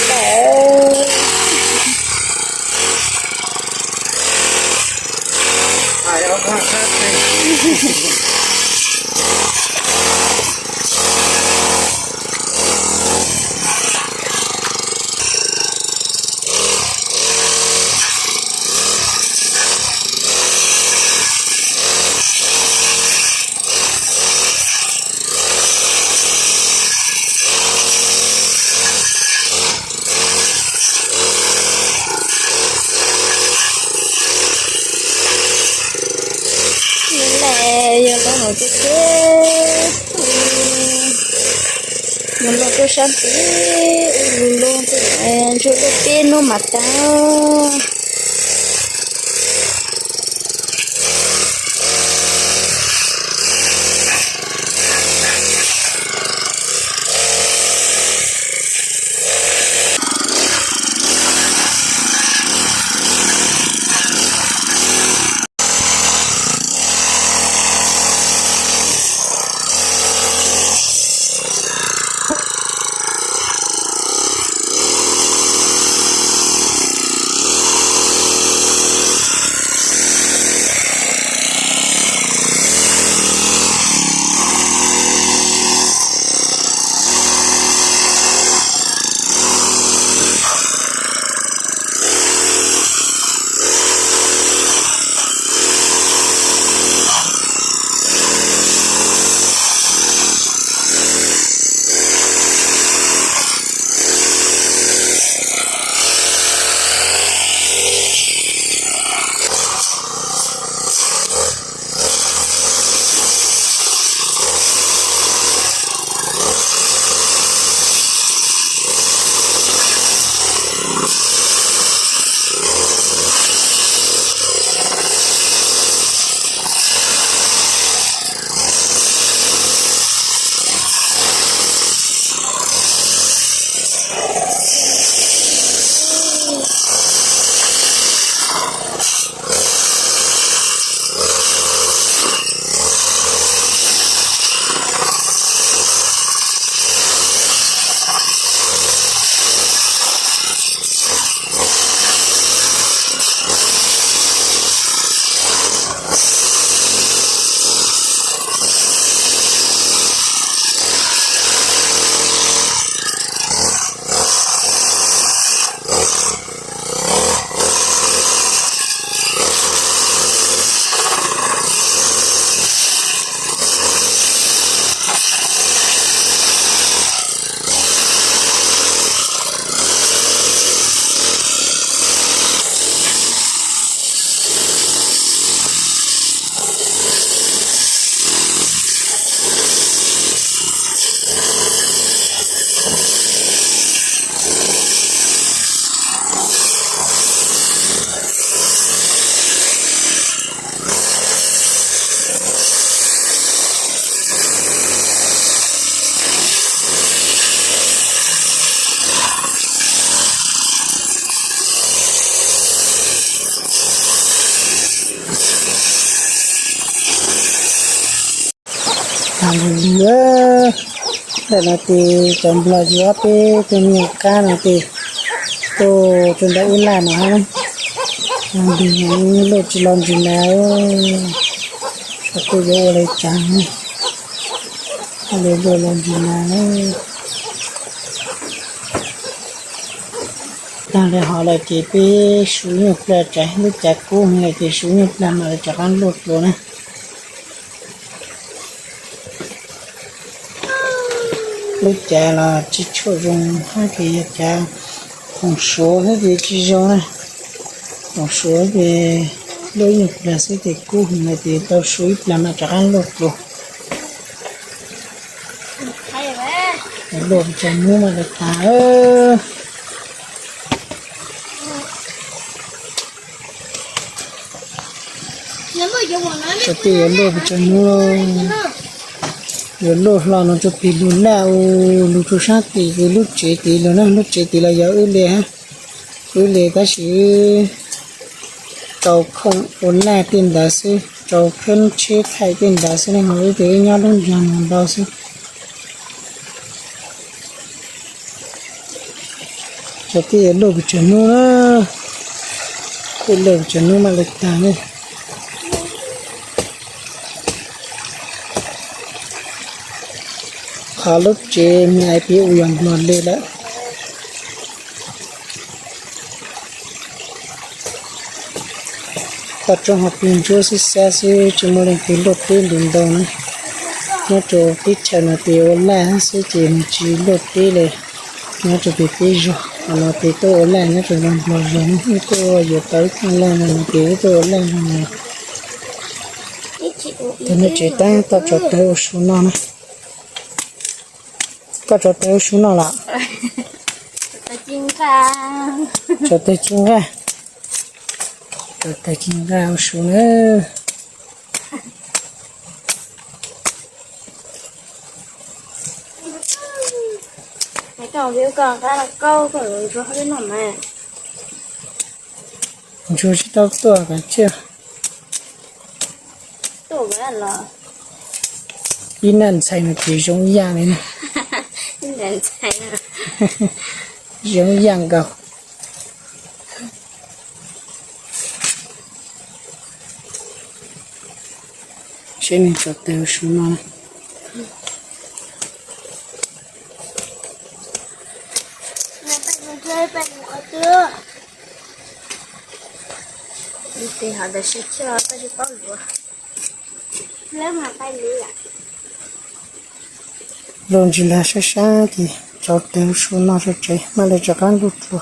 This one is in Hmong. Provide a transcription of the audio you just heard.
Lawm. Nws yog lub hauv tiag tiag. Mus lug tuaj sab tid, ua lug lug ntsuag lub peb hnub mas tag. Ntawm no ces cov nplog yuav peb tug me nyuam kab no ces tuaj rau ntawm ib laj no hab. Ntawm no luaj tsis los ntsis nas, xyov tuaj yuav ua li cas, ua li luaj los ntsis nas. Tag li hov lawm ces peb su nyuj plag, tsam lub cav kub heev lawm ces su nyuj plag mas lawv rov qab luaj dlua na. Lub cav los tsis tshua zoo hab ces yog cav khoom suav xwb ces tsis zoo na. Khoom suav ces luaj ib plag xwb ces kub heev lawm ces tau su ib plag mas rov qab luaj dlua. Luaj tsaus hnub mas tag. Tej yuav luaj pes tsawg hnub, yuav luaj hlo no rau pem lug laj u, lug rau sab tim lub tsev tid lug na, lub tsev tid los yog wb li hab, wb li tab sis rau khoom ua laj tej ntawd xwb, rau khab tsheb thaij tej ntawd xwb ne, ho wb ces wb nyob lub nroog no ntau xwb. Cov tij luaj pes tsawg hnub na, tij luaj pes tsawg hnub mam li tag ne. Qhov lub tsev me ais piv u yog nplog li lawm. Toj roob ho plig ntsuab xwb xab xwb, tsis muaj leej twg luaj teb ntu ntau na. Nyob rau teb chaws no pes ua laj xwb ces nws tsis luaj teb li. Nyob rau pem peb zos no pes tuaj ua laj, nyob rau npog zos no wb tuaj yuav tau ib txoj laj no pes wb tuaj ua laj no. Tus nej tsev tab toj tsov tawg ua su no na. Koj tsov tawg ua su no los? Tsov tawg ci nqaj, tsov tawg ci nqaj ua su na. Ntsuag tsis tau tuaj kav tsij. Ib naj ntxhais no ces zoo ib yam li na. Zoo ib yam nkaus. Seb nws tsov tawg ua su no. Luaj ntsis lag sab sab ces tsov tawg ua su no rau tsev, mam li rov qab ntuj dlua.